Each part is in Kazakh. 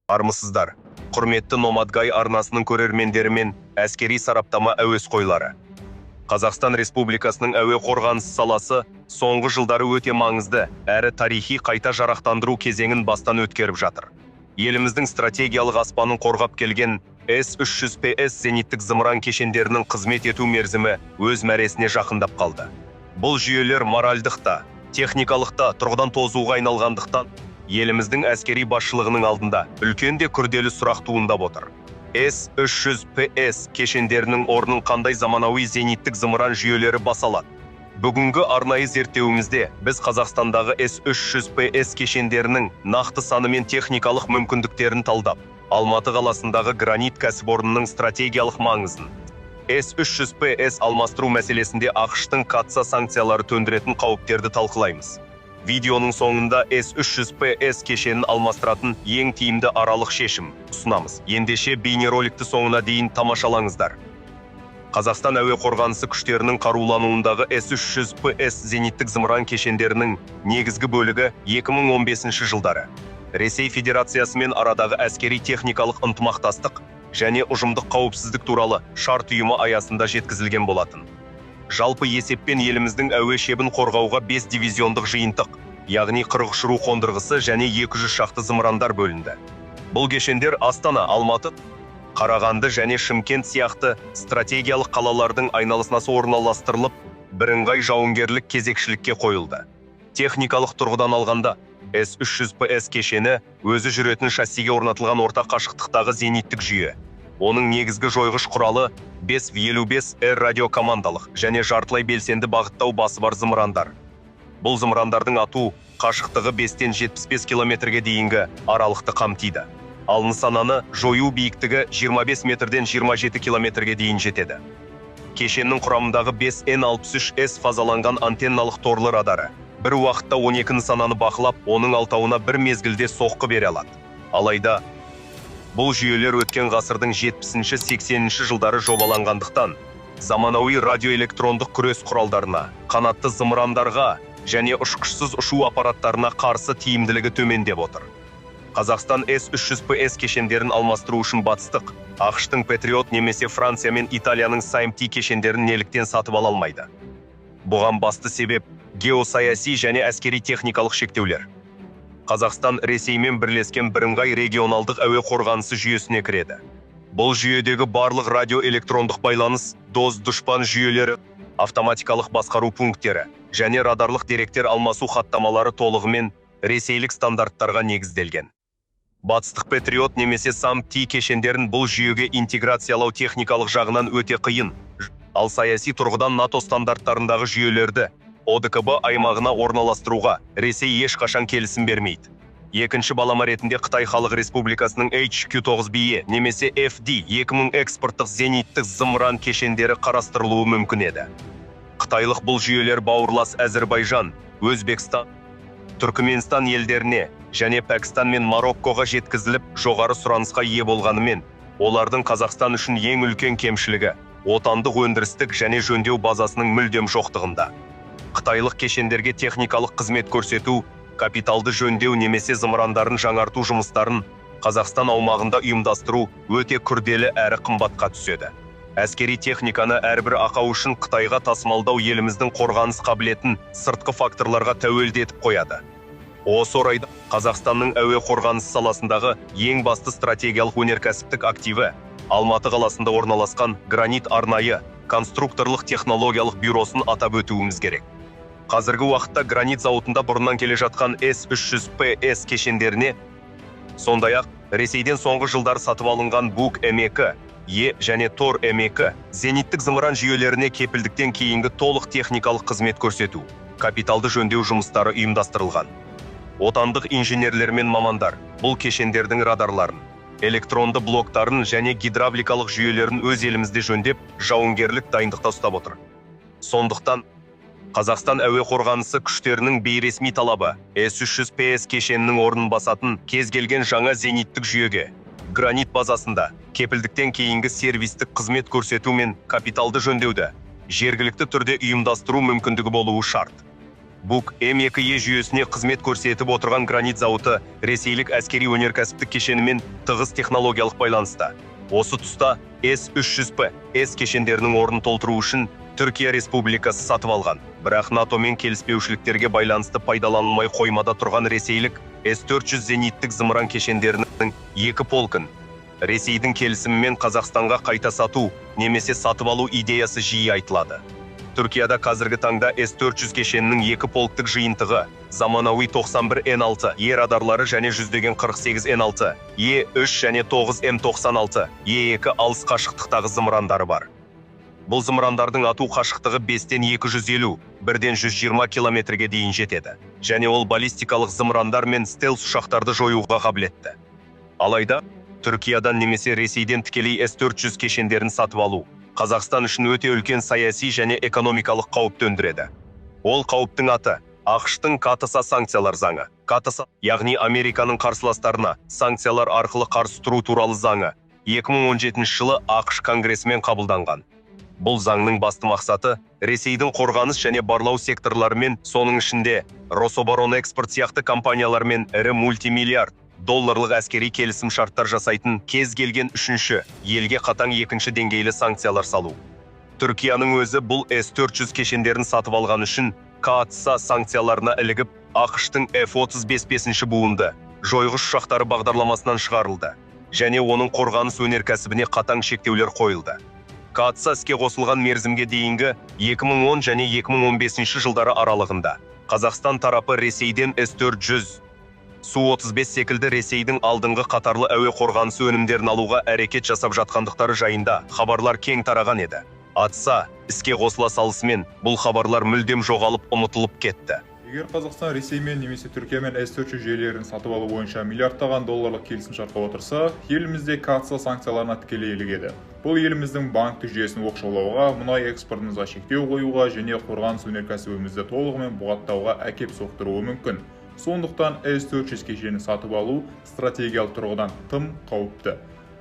Армысыздар, құрметті Номадгай арнасының көрермендері мен әскери сараптама әуесқойлары. Қазақстан Республикасының әуе қорғанысы саласы соңғы жылдары өте маңызды әрі тарихи қайта жарақтандыру кезеңін бастан өткеріп жатыр. Еліміздің стратегиялық аспанын қорғап келген С-300PS зениттік зымыран кешендерінің қызмет ету мерзімі өз мәресіне жақындап қалды. Бұл жүйелер моральдық та, техникалық та тұрғыдан тозуға айналғандықтан, еліміздің әскери басшылығының алдында үлкен де күрделі сұрақ туындап отыр. С-300PS кешендерінің орнын қандай заманауи зениттік зымыран жүйелері баса алады? Бүгінгі арнайы зерттеуімізде біз Қазақстандағы С-300PS кешендерінің нақты саны мен техникалық мүмкіндіктерін талдап, Алматы қаласындағы Гранит кәсіпорнының стратегиялық маңызын, С-300PS алмастыру мәселесінде АҚШ-тың КАТСА санкциялары төндіретін қауіптерді талқылаймыз. Видеоның соңында С-300PS кешенін алмастыратын ең тиімді аралық шешім ұсынамыз. Ендеше бейнероликті соңына дейін тамашалаңыздар. Қазақстан әуе қорғанысы күштерінің қарулануындағы С-300PS зениттік зымыран кешендерінің негізгі бөлігі 2015 жылдары Ресей Федерациясымен арадағы әскери техникалық ынтымақтастық және ұжымдық қауіпсіздік туралы шарт ұйымы аясында жеткізілген болатын. Жалпы есеппен еліміздің әуе шебін қорғауға 5 дивизиондық жиынтық, яғни 40 ұшыру қондырғысы және 200 шақты зымырандар бөлінді. Бұл кешендер Астана, Алматы, Қарағанды және Шымкент сияқты стратегиялық қалалардың айналасына орналастырылып, бірыңғай жауынгерлік кезекшілікке қойылды. Техникалық тұрғыдан алғанда, С-300PS кешені өзі жүретін шассиге орнатылған орта қашықтықтағы зениттік жүйе. Оның негізгі жойғыш құралы 5В55Р радиокомандалық және жартылай белсенді бағыттау басы бар зымырандар. Бұл зымырандардың ату қашықтығы 5-тен 75 километрге дейінгі аралықты қамтиды. Ал нысананы жою биіктігі 25 метрден 27 километрге дейін жетеді. Кешеннің құрамындағы 5Н63С фазаланған антенналық торлы радары бір уақытта 12 нысананы бақылап, оның алтауына бір мезгілде соққы бере алады. Алайда бұл жүйелер өткен ғасырдың 70-80 жылдары жобаланғандықтан, заманауи радиоэлектрондық күрес құралдарына, қанатты зымырандарға және ұшқышсыз ұшу аппараттарына қарсы тиімділігі төмендеп отыр. Қазақстан С-300PS кешендерін алмастыру үшін батыстық, АҚШ-тың Патриот немесе Франция мен Италияның SAMP/T кешендерін неліктен сатып ала алмайды? Бұған басты себеп геосаяси және әскери техникалық шектеулер. Қазақстан Ресеймен бірлескен бірыңғай регионалдық әуе қорғанысы жүйесіне кіреді. Бұл жүйедегі барлық радиоэлектрондық байланыс, дос дұшпан жүйелері, автоматикалық басқару пункттері және радарлық деректер алмасу хаттамалары толығымен ресейлік стандарттарға негізделген. Батыстық Патриот немесе SAMP/T кешендерін бұл жүйеге интеграциялау техникалық жағынан өте қиын, ал саяси тұрғыдан НАТО стандарттарындағы жүйелерді ОДКБ аймағына орналастыруға Ресей ешқашан келісім бермейді. Екінші балама ретінде Қытай Халық Республикасының HQ-9BE немесе FD-2000 экспорттық зениттік зымыран кешендері қарастырылуы мүмкін еді. Қытайлық бұл жүйелер бауырлас Әзірбайжан, Өзбекстан, Түркіменстан елдеріне және Пәкістан мен Мароккоға жеткізіліп, жоғары сұранысқа ие болғанымен, олардың Қазақстан үшін ең үлкен кемшілігі отандық өндірістік және жөндеу базасының мүлдем жоқтығында. Қытайлық кешендерге техникалық қызмет көрсету, капиталды жөндеу немесе зымырандарын жаңарту жұмыстарын Қазақстан аумағында ұйымдастыру өте күрделі әрі қымбатқа түседі. Әскери техниканы әрбір ақау үшін Қытайға тасымалдау еліміздің қорғаныс қабілетін сыртқы факторларға тәуелді етіп қояды. Осы орайда Қазақстанның әуе қорғанысы саласындағы ең басты стратегиялық өнеркәсіптік активі Алматы қаласында орналасқан Гранит арнайы конструкторлық технологиялық бюросын атап өтуіміз керек. Қазіргі уақытта Гранит зауытында бұрыннан келе жатқан С-300PS кешендеріне, сондай-ақ Ресейден соңғы жылдары сатып алынған Бук М2, Е және Тор М2 зениттік зымыран жүйелеріне кепілдіктен кейінгі толық техникалық қызмет көрсету, капиталды жөндеу жұмыстары ұйымдастырылған. Отандық инженерлер мен мамандар бұл кешендердің радарларын, электронды блоктарын және гидравликалық жүйелерін өз елімізде жөндеп, жауынгерлік дайындықта ұстап отыр. Сондықтан Қазақстан әуе қорғанысы күштерінің бейресми талабы С-300PS кешенінің орнын басатын кез келген жаңа зениттік жүйеге Гранит базасында кепілдіктен кейінгі сервистік қызмет көрсету мен капиталды жөндеуді жергілікті түрде ұйымдастыру мүмкіндігі болуы шарт. Бук М2Е жүйесіне қызмет көрсетіп отырған Гранит зауыты ресейлік әскери өнеркәсіптік кешенімен тығыз технологиялық байланыста. Осы тұста С-300П С кешендерінің орнын толтыру үшін Түркия Республикасы сатып алған. Бірақ НАТО-мен келіспеушіліктерге байланысты пайдаланылмай қоймада тұрған ресейлік С-400 зениттік зымыран кешендерінің 2 полкын Ресейдің келісімімен Қазақстанға қайта сату немесе сатып алу идеясы жиі айтылады. Түркияда қазіргі таңда С-400 кешенінің 2 полктік жиынтығы, заманауи 91Н6 Е радарлары және жүздеген 48Н6, Е3 және 9М96, Е2 алыс қашықтықтағы зымырандары бар. Бұл зымырандардың ату қашықтығы 5-тен 250, 1-ден 120 километрге дейін жетеді. Және ол баллистикалық зымырандар мен стелс ұшақтарды жоюға қабілетті. Алайда, Түркиядан немесе Ресейден тікелей С-400 кешендерін сатып алу Қазақстан үшін өте үлкен саяси және экономикалық қауіп төндіреді. Ол қауіптің аты АҚШ-тың КАТСА санкциялар заңы. КАТСА, яғни Американың қарсыластарына санкциялар арқылы қарсы тұру туралы заңы 2017 жылы АҚШ Конгресімен қабылданған. Бұл заңның басты мақсаты Ресейдің қорғаныс және барлау секторларымен, соның ішінде Рособоронэкспорт сияқты компаниялармен ірі мультимиллиард долларлық әскери келісім шарттар жасайтын кез келген үшінші елге қатаң екінші деңгейлі санкциялар салу. Түркияның өзі бұл С-400 кешендерін сатып алған үшін КАТСА санкцияларына ілігіп, АҚШ-тың F-35 бесінші буынды жойғыш ұшақтары бағдарламасынан шығарылды және оның қорғаныс өнеркәсібіне қатаң шектеулер қойылды. КАТСА іске қосылған мерзімге дейінгі 2010 және 2015 жылдары аралығында Қазақстан тарапы Ресейден С-400, Су-35 секілді Ресейдің алдыңғы қатарлы әуе қорғанысы өнімдерін алуға әрекет жасап жатқандықтары жайында хабарлар кең тараған еді. Атса, іске қосыла салысымен бұл хабарлар мүлдем жоғалып ұмытылып кетті. Егер Қазақстан Ресеймен немесе Түркиямен С-400 жүйелерін сатып алу бойынша миллиардтаған долларлық келісімшартқа отырса, елімізде КАТСА санкцияларына тікелей ілігеді. Бұл еліміздің банктік жүйесін оқшаулауға, мұнай экспортымызға шектеу қоюға және қорғаныс өнеркәсібімізді толығымен бұғаттауға әкеп соқтыруы мүмкін. Сондықтан С-400 кешенін сатып алу стратегиялық тұрғыдан тым қауіпті.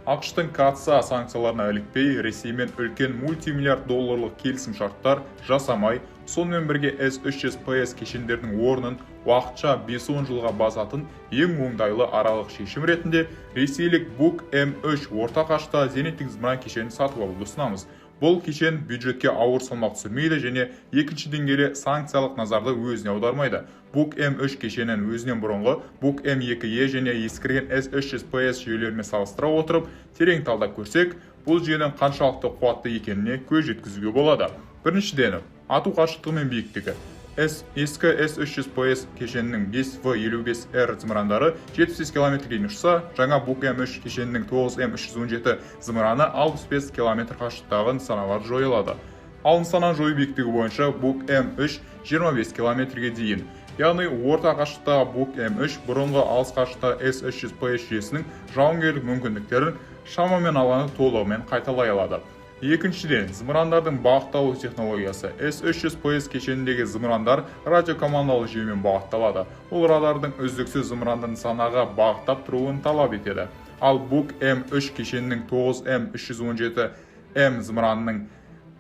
АҚШ-тың КАТСА санкцияларына ілікпей, Ресеймен үлкен мультимиллиард долларлық келісімшарттар жасамай, сонымен бірге С-300ПС кешендерінің орнын уақытша 5-10 жылға басатын ең оңтайлы аралық шешім ретінде ресейлік Бук М3 орта қашықтағы зениттік зымыран кешенін сатып алуды ұсынамыз. Бұл кешен бюджетке ауыр салмақ түсірмейді және екінші деңгейлі санкциялық назарды өзіне аудармайды. Бук М3 кешенін өзінен бұрынғы Бук М2Е және ескірген С-300ПС жүйелерімен салыстыра отырып, терең талдап көрсек, бұл жүйенің қаншалықты қуатты екеніне көз жеткізуге болады. Біріншіден, ату қашықтығы мен биіктігі. Ескі С-300ПС кешенінің 5В55Р зымырандары 75 км дейін ұшса, жаңа Бук М3 кешенінің 9М317 зымыраны 65 км қашықтықтағы нысаналарды жоя алады. Ал нысананы жою биіктігі бойынша Бук М3 25 км-ге дейін. Яғни орта қашықтықтағы Бук М3 бұрынғы алыс қашықтықтағы С-300ПС жүйесінің жауынгерлік мүмкіндіктерін шамамен алғанда толығымен қайталай алады. Екіншіден, зымырандардың бағытталу технологиясы. С-300ПС кешеніндегі зымырандар радиокомандалы жүйемен бағытталады. Ол радардың үздіксіз зымыранды нысанаға бағыттап тұруын талап етеді. Ал Бук М3 кешенінің 9М317М зымыранының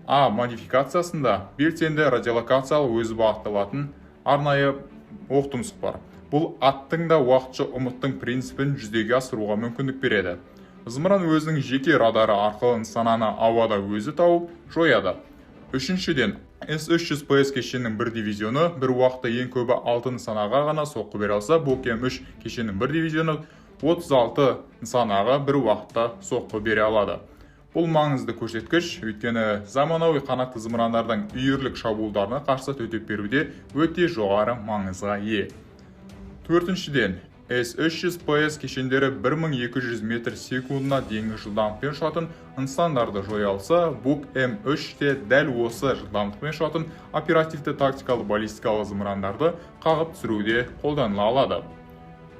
А модификациясында белсенді радиолокациялық өзі бағытталатын арнайы оқтұмсық бар. Бұл аттың да уақытша ұмыттың принципін жүзеге асыруға мүмкіндік береді. Зымыран өзінің жеке радары арқылы нысананы ауада өзі тауып, жояды. Үшіншіден, С-300ПС кешенінің бір дивизионы бір уақытта ең көбі 6 нысанаға ғана соққы бере алса, Бук М3 кешенінің бір дивизионы 36 нысанаға бір уақытта соққы бере алады. Бұл маңызды көрсеткіш, өйткені заманауи қанатты зымырандардың үйірлік шабуылдарына қарсы төтеп беруде өте жоғары маңызға ие. Төртіншіден, С-300ПС кешендері 1200 метр секундына дейінгі жылдамдықпен ұшатын нысандарды жоя алса, Бук М3 те дәл осы жылдамдықпен ұшатын оперативті тактикалы баллистикалы зымырандарды қағып түсіруде қолданыла алады.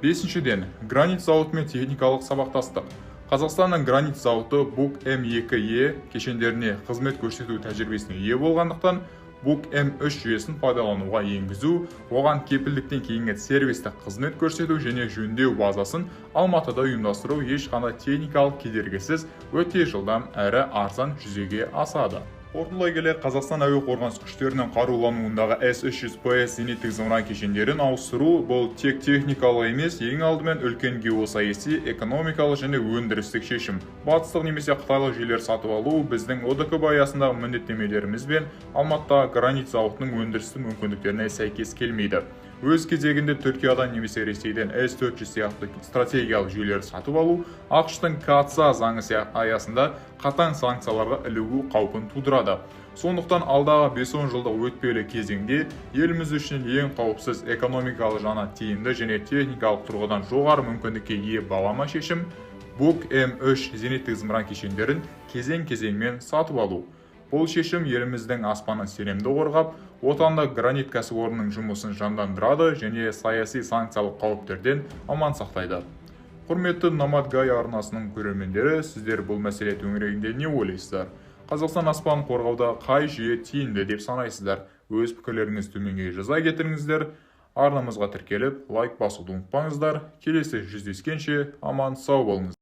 Бесіншіден, Гранит зауытымен техникалық сабақтастық. Қазақстанның Гранит зауыты Бук М2Е кешендеріне қызмет көрсету тәжірибесіне ие болғандықтан, Бук М3 жүйесін пайдалануға енгізу, оған кепілдіктен кейінгі сервистік қызмет көрсету және жөндеу базасын Алматыда ұйымдастыру ешқандай техникалық кедергісіз өте жылдам әрі арзан жүзеге асады. Қорытындылай келе, Қазақстан әуе қорғаныс күштерінің қарулануындағы С-300PS зениттік зымыран кешендерін ауыстыру бұл тек техникалық емес, ең алдымен үлкен геосаяси, экономикалық және өндірістік шешім. Батыстық немесе қытайлық жүйелер сатып алу біздің ОДКБ аясындағы міндеттемелеріміз бен Алматыдағы Гранит зауытының өндірістік мүмкіндіктеріне сәйкес келмейді. Өз кезегінде Түркиядан немесе Ресейден С-400 сияқты стратегиялық жүйелерді сатып алу АҚШ-тың КАТСА заңы аясында қатаң санкцияларға ілігу қаупін тудырады. Сондықтан алдағы 5-10 жылдық өтпелі кезеңде еліміз үшін ең қауіпсіз, экономикалық жағынан тиімді және техникалық тұрғыдан жоғары мүмкіндікке ие балама шешім Бук М3 зениттік зымыран кешендерін кезең-кезеңмен сатып алу. Бұл шешім еліміздің аспанын сенімді қорғап, отандық Гранит кәсіпорнының жұмысын жандандырады және саяси санкциялық қауіптерден аман сақтайды. Құрметті Номад Гай арнасының көрермендері, сіздер бұл мәселе төңірегінде не ойлайсыздар? Қазақстан аспанын қорғауда қай жүйе тиімді деп санайсыздар? Өз пікірлеріңізді төменге жаза кетіңіздер. Арнамызға тіркеліп, лайк басуды ұмытпаңыздар. Келесі жүздескенше аман сау болыңыздар.